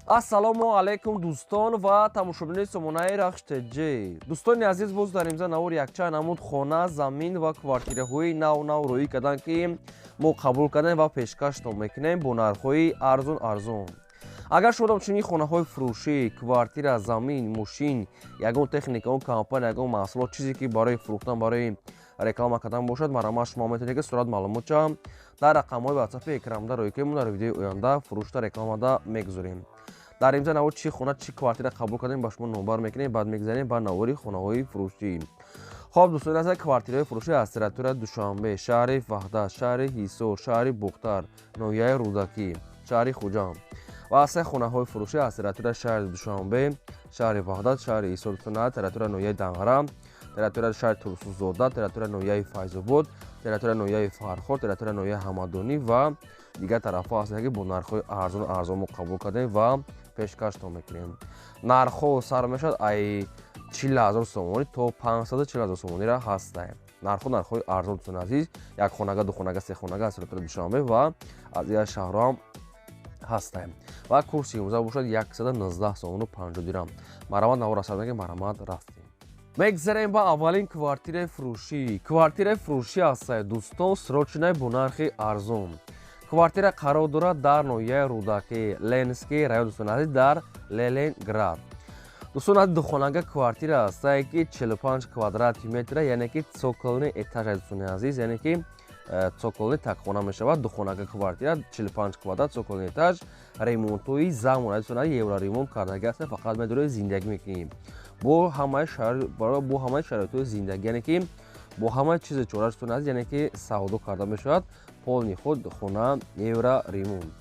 Ассалому алайкум, дӯстон ва тамошобинони сомонаи Рахш ТЖ. Дӯстони азиз, боз дар имза навор якчанд намуд хона, замин ва квартираҳои нав нав рӯӣ карданд, ки мо қабул кардем ва пешкаштон мекунем бо нархҳои арзон арзон. Агар шумо чунин хонаҳои фурӯшӣ, квартира, замин, мошин, ягон техника, он компания, ягон маҳсулот, чизе ки барои фурӯхтан, барои реклама кардан бошад, марҳамат, шумо метавонед, ки сурат маълумотча дар рақамҳои ватсапи экранда рӯй кунем. Дар видеои оянда фурӯшта, рекламада мегузорем. Дар имза навор чӣ хона, чӣ квартира қабул кардем, ба шумо номбар мекунем. Баъд мегзарем ба навори хонаҳои фурӯшӣ. Хоб, дӯстони азиз, квартираҳои фурӯшӣ аз территорияи Душанбе, шаҳри Ваҳдат, шаҳри Ҳисор, шаҳри Бохтар, ноҳияи Рӯдакӣ, шаҳри Хуҷанд ва се хонаҳои фурӯшӣ аз территорияи шаҳри Душанбе, шаҳри Ваҳдат, шаҳри Ҳисор, территорияи ноҳияи Данғара, территорияи шаҳри Турсунзода, территорияи ноҳияи Файзобод, территорияи ноҳияи Фархор, территорияи ноҳияи Ҳамадонӣ ва дигар тарафҳо ҳастанд, ки бо нархҳои арзон арзон мо қабул кардем ва пешкаштон мекунем. Нархҳо сар мешавад ай 40 000 сомонӣ то 540 000 сомониро ҳастанд. Нархҳо нархҳои арзон, дӯстони азиз. Як хонага, ду хонага, се хонага аз территорияи Душанбе ва аз дигар шаҳрҳо ҳам ҳастем. Ва курси имрӯза бошад 119 сомону 50 дирам. Марҳамат, навор асар мекунем, марҳамат, рафтем. Мегзарем ба аввалин квартираи фурӯшӣ. Квартираи фурӯшӣ ҳастад, дӯстон, срочный, бо нархи арзон. Квартира қарор дорад дар ноҳияи Рӯдакӣ, Ленинский район, дӯстони азиз, дар Ленинград. Дӯстон азиз, духонага квартира ҳастае, ки 45 квадрати метра, яъне ки цокольный этаж, дӯстони азиз, яъне ки цокольный такхона мешавад. Духонага квартира, 45 квадрат, цокольный этаж, ремонтҳои замона, дӯстони азиз, евроремонт кардаги аст. Фақат медоред, зиндагӣ мекунем бо ҳамаи шароитҳои зиндагӣ, яъне ки бо ҳамаи чизи чора, дӯстони азиз, яъне ки савдо карда мешавад. Полный худ хона, евроремонт,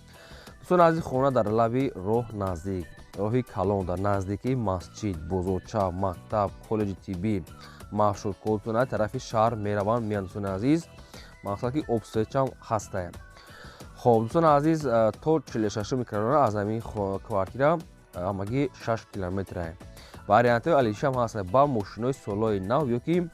дӯстони азиз. Хона дар лаби роҳ, наздик роҳи калон, дар наздикии масҷид, бозорча, мактаб, коллеҷи тиббӣ, маршруткаҳо, дӯстони азиз, тарафи шаҳр мераванд, меянд, дӯстони азиз. Мақсад ки обсечам ҳастае. Хоб, дӯстони азиз, то 46 микрорайон аз ҳамин квартира ҳамагӣ 6 километрае. Вариантҳои алишам ҳаст ба мошинои солҳои нав ё ки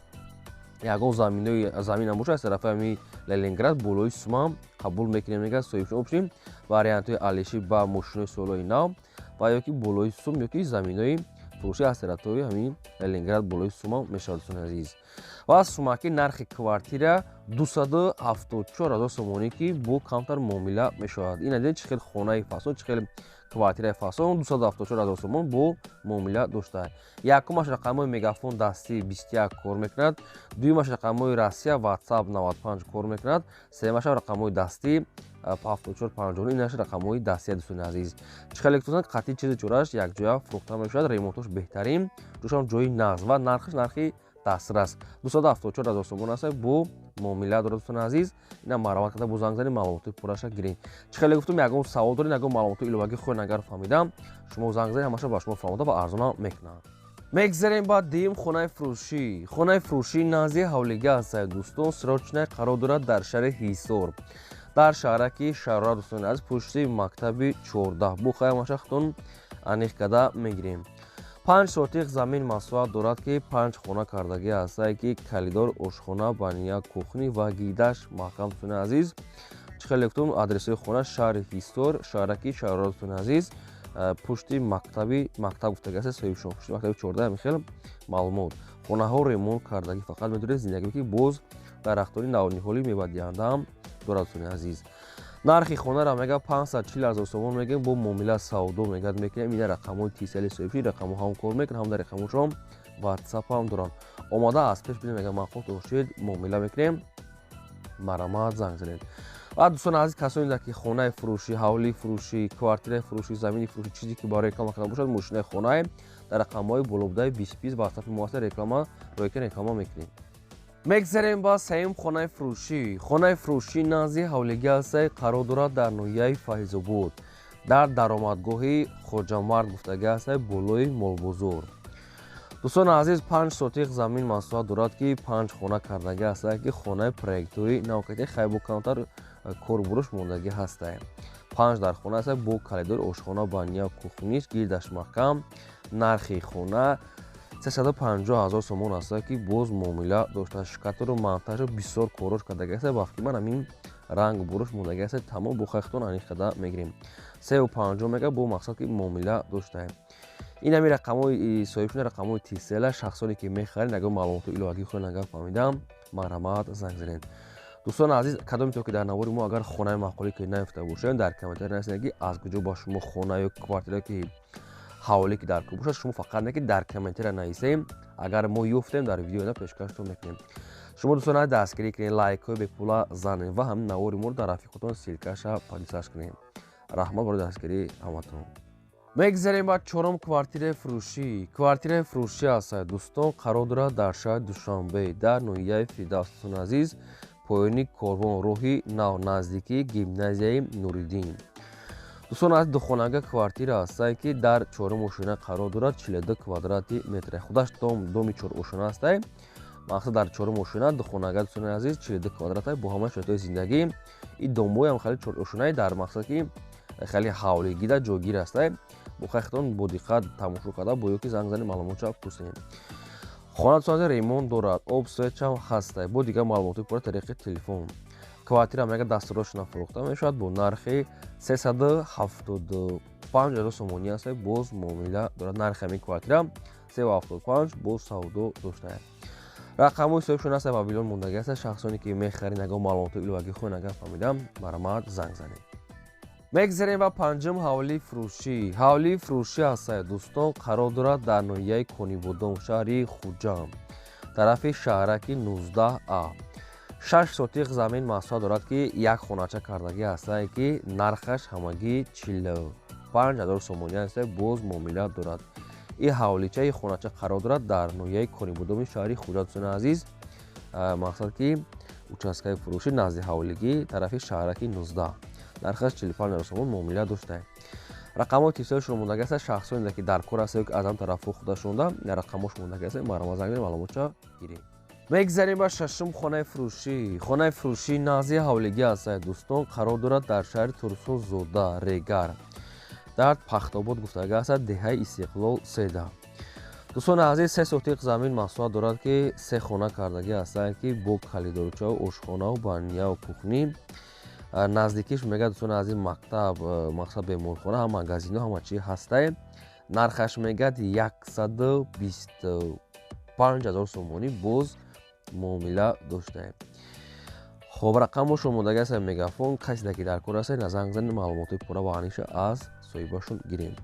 ягон заминам бошад, аз тарафи ҳамин Ленинград болои сумам қабул мекунем, мегӯяд соҳибшон. Общем, вариантҳои алишӣ ба мошинои солҳои нав ва ё ки болои сум, ё ки заминои фурӯшӣ аз территорияи ҳамин Ленинград болои сумам мешавад, дӯстони азиз. Ва сумаки нархи квартира 274 000 сомонӣ, ки бо камтар муомила мешавад. Ин адин чӣ хел хонаи фасон, чӣ хел квартираи фасон, 274 000 сомон бо муомила дошта. Якумаш рақамҳои Мегафон дастӣ 21 кор мекунад, дуюмаш рақамҳои Россия Ватсап 95 кор мекунад, сеюмаш рақамҳои дастӣ 74 50. Инаш рақамҳои дастия, дӯстони азиз. Чӣ хеле гуфтанд, қатъи чизи чораш якҷоя фурӯхта мешавад. Ремонтош беҳтарин, ҷошам ҷои нағз ва нархаш нархи дастрас, 274 000 сомон аст, бо муомила дорад, дӯстони азиз. Ина марҳамат карда бо занг занед, маълумоти пурраша гиред. Чӣ хеле гуфтум, ягон савол доред, ягон маълумоти иловагӣ хоҳед, агар фаҳмидам, шумо занг занед, ҳамаша ба шумо фаҳмода ва арзона мекунанд. Мегзарем ба дуюм хонаи фурӯшӣ. Хонаи фурӯшӣ назди ҳавлига ҳастад, дӯстон, срочный, қарор дорад дар шаҳри Ҳисор, дар шаҳраки Шарора, дӯстони азиз, пушти мактаби 14. Бу хаямаша худтон аниқ карда мегирем. 5 сотих замин масоҳат дорад, ки панҷ хона кардагӣ ҳастае, ки коридор, ошхона, баня, кухня ва гидаш маҳкам. Дӯстони азиз, чӣ хеле гуфтум, адресҳои хона: шаҳри Ҳисор, шаҳраки Шарора, дӯстони азиз, пушти мактаби, мактаб гуфтагӣ аст соҳибшон, пушти мактаби 14. Ҳамин хел маълумот. Хонаҳо ремонт кардагӣ, фақат медоред, зиндагӣ, ки боз дарахтони навниҳоли мевадиҳандаам дорад, дӯстони азиз. Нархи хонаро мега 540 000 сомон мегӯем, бо муомила савдо мегӯяд мекунем. Ина рақамҳои Тисели соҳибши, рақамҳо ҳам кор мекунад, ҳам дар рақамҳошон Ватсап ҳам доранд. Омада аз пеш бинем, мега маъқул дошед, муомила мекунем, марҳамат, занг занед. Ва дӯстони азиз, касоне ки хонаи фурӯшӣ, ҳавлии фурӯшӣ, квартираи фурӯшӣ, замини фурӯшӣ, чизе ки барои реклама кардан бошад, мошинаи хонае, дар рақамҳои болобудаи 20 20 Ватсапи мо аст, реклама ройка реклама мекунем. Мегзарем ба сеюм хонаи фурӯшӣ. Хонаи фурӯшӣ назди ҳавлигӣ ҳастае, қарор дорад дар ноҳияи Файзобод, дар даромадгоҳи Хоҷамард гуфтагӣ ҳастае, болои молбозор. Дӯстони азиз, 5 сотих замин масоҳат дорад, ки панҷ хона кардагӣ ҳастае, ки хонаи проектҳои навкати хайбу камтар корбуруш мондагӣ ҳастае. Панҷ дар хона ҳастае, бо коридор, ошхона, баня, кухня ш, гирдаш маҳкам. Нархи хона 350 000 сомон аст, ки боз муомила дошта. Штукатуру монтажу бисёр корош кардагӣ аст. Ба фикри ман, ҳамин ранг буруш мондагӣ аст, тамом. Бо хайхтон аниқ карда мегирем. 3,50 мега бо мақсад ки муомила доштаем. Ин ҳами рақамҳои соҳибшуда, рақамҳои Тисела. Шахсоне ки мехаред, агар маълумоти иловагӣ хоҳед, агар фаҳмидам, марҳамат, занг занед. Дӯстони азиз, кадоме то ки дар навори мо агар хонаи маъқулӣ ки наёфта бошем, дар комментария нависед, ки аз куҷо ба шумо хона ё квартира ки ҳавлӣ ки дар кор бошад. Шумо фақат не ки дар комментария нависем, агар мо ёфтем, дар видео пешкаштон мекунем. Шумо, дӯстон, дастгирӣ кунед, лайкҳои бепула занед ва ҳамин навори моро дар рафиқотон ссылка ша поделиться кунед. Раҳмат барои дастгирии ҳаматон. Мегзарем ба чорум квартираи фурӯшӣ. Квартираи фурӯшӣ аст, дӯстон, қарор дорад дар шаҳри Душанбе, дар ноҳияи Фирдавс, дӯстони азиз, поёни Корвон, роҳи нав, наздикии гимназияи Нуриддин. Дӯстон аз, духонага квартира ҳастае, ки дар чорум ошёна қарор дорад, 42 квадрати метр. Худаш дом, доми чорошёна ҳастае. Мақсад, дар чорум ошёна духонага, дӯстони азиз, 42 квадрата бо ҳамаи шароитҳои зиндагӣ. И домҳоям хеле чорошёнаи дар мақсад ки хеле ҳавлигида ҷойгир ҳастае. Бо хайхтон бо диққат тамошо карда, бо ё ки занг зани, маълумотша пурсем. Хона, дӯстон, ремонт дорад, об, свет чам ҳастае. Бо дигар маълумоти пурра тариқи телефон. Квартира мега дастурошона фурӯхта мешавад бо нархи 375 ҳазор сомонӣ аст, боз муомила дорад. Нархи ҳамин квартира 375, боз савдо доштая. Рақамҳои соҳибшон аст, Вавилон мондагӣ аст. Шахсоне ки мехаред, агар маълумоти иловагӣ хоҳед, агар фаҳмидам, марҳамат, занг занед. Мегзарем ба панҷум ҳавлии фурӯшӣ. Ҳавлии фурӯшӣ ҳастае, дӯстон, қарор дорад дар ноҳияи Конибодом, шаҳри Хуҷанд, тарафи шаҳраки 19 а. 6 сотиқ замин масоҳат дорад, ки як хонача кардагӣ ҳастае, ки нархаш ҳамагӣ 45 000 сомонӣ аст, боз муомила дорад. Ин ҳавличаи хонача қарор дорад дар ноҳияи Конибодоми шаҳри Хуҷанд, дӯстони азиз. Мақсад ки участка и фурӯшӣ назди ҳавлигӣ, тарафи шаҳраки 19, нархаш 45 000 сомон, муомила доштае. Рақамҳои тифсиашон мондагӣ аст. Шахсоне ки дар кор аст, ки аз ҳам тарафҳо худашонда рақамҳош мондагӣ аст, марҳамат, занг занед, маълумотча гиред. Мегзарем ба шашум хонаи фурӯшӣ. Хонаи фурӯшӣ назди ҳавлигӣ аст, дӯстон, қарор дорад дар шаҳри Турсунзода, Регар, дар Пахтобод гуфтагӣ аст, деҳаи Истиқлол седа. Дӯстони азиз, 3 сотиқ замин масоҳат дорад, ки се хона кардагӣ ҳастанд, ки бо калидорчаву ошхонаву баняву кухня. Наздикиш мега, дӯстони азиз, мактаб, мақсад, беморхона, ҳам магазино, ҳама чи ҳастае. Нархаш мегӯяд 125 000 сомонӣ, боз муомила доштаем. Хоб, рақамошон омодаги аст, Мегафон. Касе ки дар кор аст, занг занед, маълумотҳои пурра ва аниша аз соҳибашон гирем.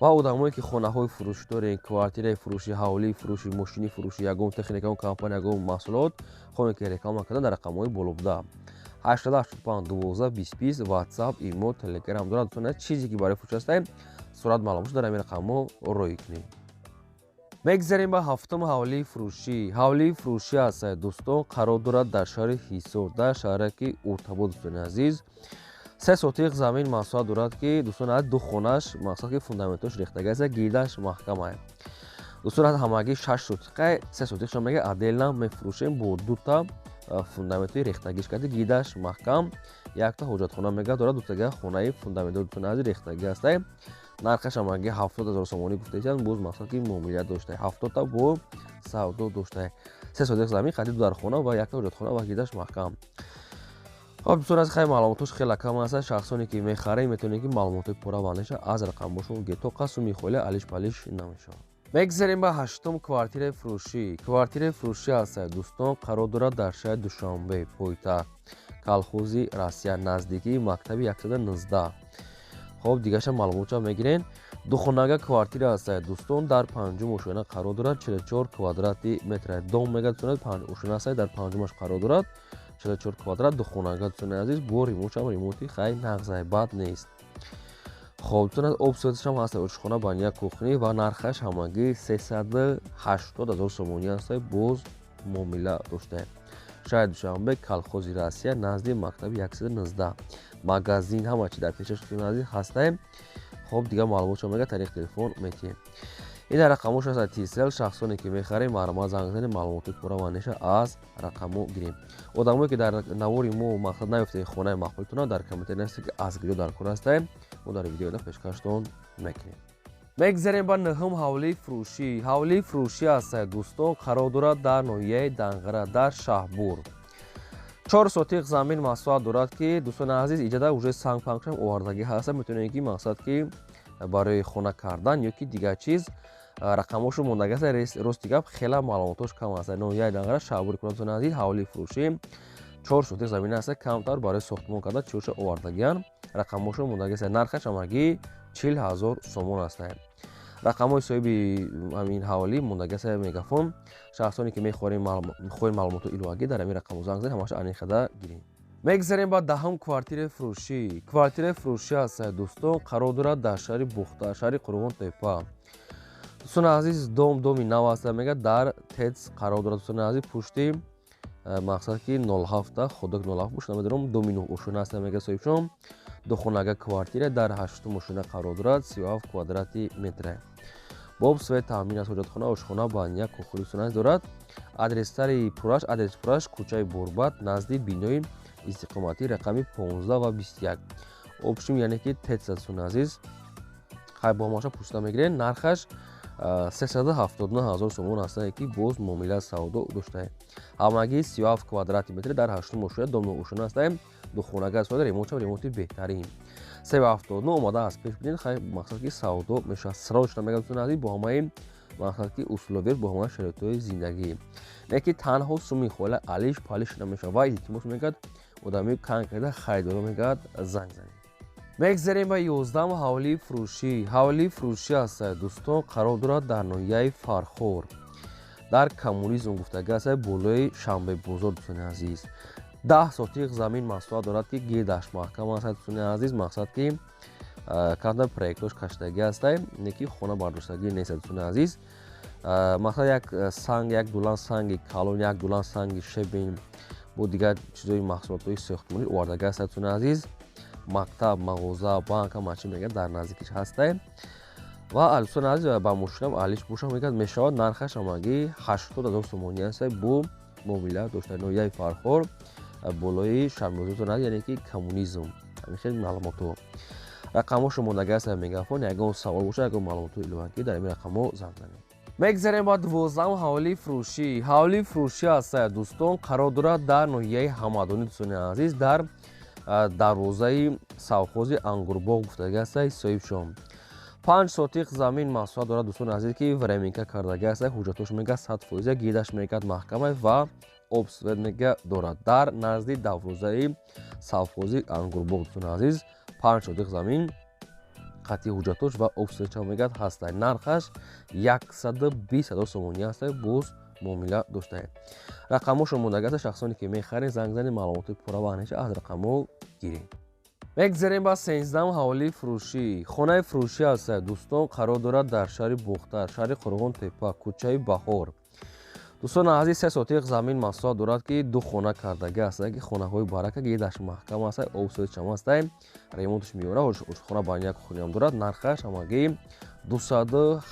Ва одамое ки хонаҳои фурӯшӣ дорем, квартираи фурӯшӣ, ҳавлии фурӯшӣ, мошини фурӯшӣ, ягон техника, ягон компания, ягон маҳсулот хоҳем ки реклама кардан, дар рақамҳои боло буда 885 12 20 20 Ватсап, Имо, Телеграм дорад. Дӯстон, чизе ки барои фурӯш ҳастаем, сурат, маълумот дар ҳамин рақамҳо роҳӣ кунем. Мегзарем ба ҳафтум ҳавлии фурӯшӣ. Ҳавлии фурӯшӣ аст, дӯстон, қарор дорад дар шаҳри Ҳисор, дар шаҳраки Уртабод. Дӯстони азиз, 3 сотиқ замин масоҳат дорад, ки, дӯстони азиз, ду хонаш мақсад ки фундаментош рехтагӣ аст, гирдаш маҳкамае. Дӯстон, ҳамагӣ 6 сотиқа, 3 сотиқша мега отдельно мефурӯшем бо дута фундаментои рехтагиш карди, гирдаш маҳкам. Якта ҳоҷатхона мега дорад, дутага хонаи фундаментои, дӯстони азиз, рехтагӣ ҳастае. Нархаш ҳамагӣ 70 000 сомонӣ гуфтаистанд, боз мақсад ки муомила доштае, 70-та бо савдо доштае. 3 сотиқ замин қади ду дархона ва якта ҳоҷатхона ва гирдаш маҳкам. Хоб, дӯстон аз, хай, маълумотош хеле кам аст. Шахсоне ки мехаред, метавонед ки маълумотҳои пурра ва аниша аз рақамҳошон гиред, то қасуми холе алиш палиш намешавад. Мегзарем ба ҳаштум квартираи фурӯшӣ. Квартираи фурӯшӣ аст, дӯстон, қарор дорад дар шаҳри Душанбе, пойтахт, Колхози Россия, наздикии мактаби 119. Хоб, дигаша маълумотша мегирен. Духонага квартира аст, дӯстон, дар панҷум ошёна қарор дорад, 44 квадрати метр. Дом мега, дӯстон, панҷ ошёна аст, дар панҷумаш қарор дорад, 44 квадрат, духонага, дӯстони азиз, бо ремонтшам, ремонти хай нағзай, бад нест. Хоб, дӯстон, об, свет шам ҳаст, ошхона, баня, кухня ва нархаш ҳамагӣ 380 000 сомонӣ аст, боз муомила доштаем. Шаҳри Душанбе, Колхози Россия, назди мактаби 119, магазин, ҳама чи дар пешаш, дӯстони азиз, ҳастаем. Хоб, дигар маълумотшо мега тариқи телефон метиҳем. Ин дар рақамҳош аст, Тисел. Шахсоне ки мехарем, марҳамат, занг занед, маълумоти пурра ва аниша аз рақамҳо гирем. Одамое ки дар навори мо мақсад наёфтаи хонаи маъқултона, дар комментарий нависед, ки аз куҷо дар кор ҳастаем, мо дар видеода пешкаштон мекунем. Мегзарем ба нӯҳум ҳавлии фурӯшӣ. Ҳавлии фурӯшӣ аст, дӯстон, қарор дорад дар ноҳияи Данғара, дар Шаҳбур. 4 сотиқ замин масоҳат дорад, ки дӯстони азиз, иҷада уже санг пангшам овардагӣ ҳаста. Метавонед, ки мақсад ки барои хона кардан ё ки дигар чиз, рақамҳошо мондаги аст. Рости гап, хела маълумотош кам аст. Ноҳияи Данғара, Шаҳбури Кӯлоб. Дӯстони азиз, ҳавлии фурӯшӣ, 4 сотиқ замин аст, камтар барои сохтмон карда чиҳоша овардагиан, рақамҳошо мондаги аст. Нархаш ҳамагӣ 40 000 сомон аст. Рақамҳои соҳиби ҳамин ҳавлӣ мондаги аст, Мегафон. Шахсоне ки мехоҳем маълумоти иловагӣ, дар ҳамин рақамҳо занг занед, ҳамаша аниқада гирем. Мегзарем ба 10-ум квартираи фурӯшӣ. Квартираи фурӯшӣ аст, дӯстон, қарор дорад дар шаҳри Бухта, шаҳри Қурғон-Тепа. Дӯстони азиз, дом доми нав аст, мега, дар ТЭЦ қарор дорад. Дӯстони азиз, пушти мақсад ки 07 ходок 07 буш намедонам, доми нӯҳ ошона аст, мега соҳибшон. Духонага квартира дар 8-ум ошона қарор дорад, 37 квадрати метре. Бо об, свет таъмин аст, ҳоҷатхона, ошхона, баня, кухня, дӯстони азиз, дорад. Адрестари пурраш, адреси пурраш: кӯчаи Борбад, назди бинои истиқоматӣ рақами 15 ва 21. Общем, яъне ки ТЭЦ, дӯстони азиз. Хай, бо ҳамаша пурсида мегирем. Нархаш 379 000 сомон ҳастае, ки боз муомила савдо доштае. Ҳамагӣ 37 квадрати метр, дар 8-ум ошона, дом ошона ҳастае, духонага аст, ремонтшам ремонти беҳтарин. 379 омада аз пеш бинед. Хай, мақсад ки савдо мешавад срочно, мегӯяд, дӯстони азиз, бо ҳамаи мақсад ки условият, бо ҳамаи шароитҳои зиндагӣ, не ки танҳо суми хола алиш палиш намешавад ва илтимос, мегӯяд, одами конкретно харидоро, мегӯяд, занг занед. Мегзарем ба 11-ум ҳавлии фурӯшӣ. Ҳавлии фурӯшӣ аст, дӯстон, қарор дорад дар ноҳияи Фархор, дар Коммунизм гуфтага аст, болои Шанбебозор. Дӯстони азиз, 10 сотиқ замин масоҳат дорад, ки гирдаш маҳкам аст. Дӯстони азиз, мақсад ки камтар проектош кашидагӣ ҳастай, не ки хона бардоштагӣ нест. Дӯстони азиз, мақсад як санг, як дулан санги калон, як дулан санги щебень бо дигар чизои маҳсулотҳои сохтмонӣ овардагӣ аст. Дӯстони азиз, мактаб, мағоза, банк ҳама чи, мегӯяд, дар наздикиш ҳастай ва, дӯстони азиз, ба мошинам алиш боша, мегӯяд, мешавад. Нархаш ҳамагӣ 80 000 сомонӣ ҳастай, бо муомила дошта. Ноҳияи Фархор, болои Шанбебозор, яъне ки Коммунизм. Ҳамин хел маълумотҳо, рақамҳошо мондагӣ аст, Мегафон. Ягон савол бошад, ягон маълумотҳои иловагӣ, дар ҳамин рақамҳо занг занед. Мегзарем ба 12-ум ҳавлии фурӯшӣ. Ҳавлии фурӯшӣ аст, дӯстон, қарор дорад дар ноҳияи Ҳамадонӣ. Дӯстони азиз, дар дарвозаи совхози Ангурбоғ гуфтагӣ аст соҳибшон. 5 сотиқ замин масоҳат дорад, дӯстони азиз, ки временка кардагӣ аст. Ҳуҷҷатош, мега, 100%, гирдаш, мегӯяд, маҳкама ва об, свет, мега, дорад. Дар назди дарвозаи совхози Ангурбоғ, дӯстони азиз, 5 сотиқ замин қатъи ҳуҷҷатош ва об, светча, мегӯяд, ҳастай. Нархаш 120 000 сомонӣ ҳастай, боз муомила доштае. Рақамҳошо мондагӣ аст. Шахсоне ки мехаред, занг занед, маълумоти пурра ва аниша аз рақамҳо гиред. Мегзарем ба 13-ум ҳавлии фурӯшӣ. Хонаи фурӯшӣ аст, дӯстон, қарор дорад дар шаҳри Бохтар, шаҳри Қурғон Тепа, кӯчаи Баҳор. Дӯстони азиз, 3 сотиқ замин масоҳат дорад, ки ду хона кардагӣ аст, ки хонаҳои барака, гирдаш маҳкам аст, об, светчам аст, ремонтш меёра, ошхона, баня, кухняам дорад. Нархаш ҳамагӣ 270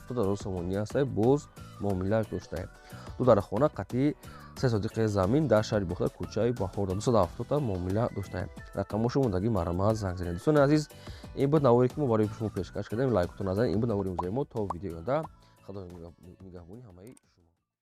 000 сомонӣ аст, боз муомила доштае. Ду дар хона қатъи 3 сотиқи замин дар шаҳри Бохтар, кӯчаи Баҳор, 270 муомила доштае. Рақамҳошо мондагӣ, марҳамат, занг занед. Дӯстони азиз, ин буд наворе, ки мо барои шумо пешкаш кардем. Лайкотон назанед. Ин буд навори имрӯзаи мо. То видеои оянда, худо нигаҳбони ҳамаи шумо.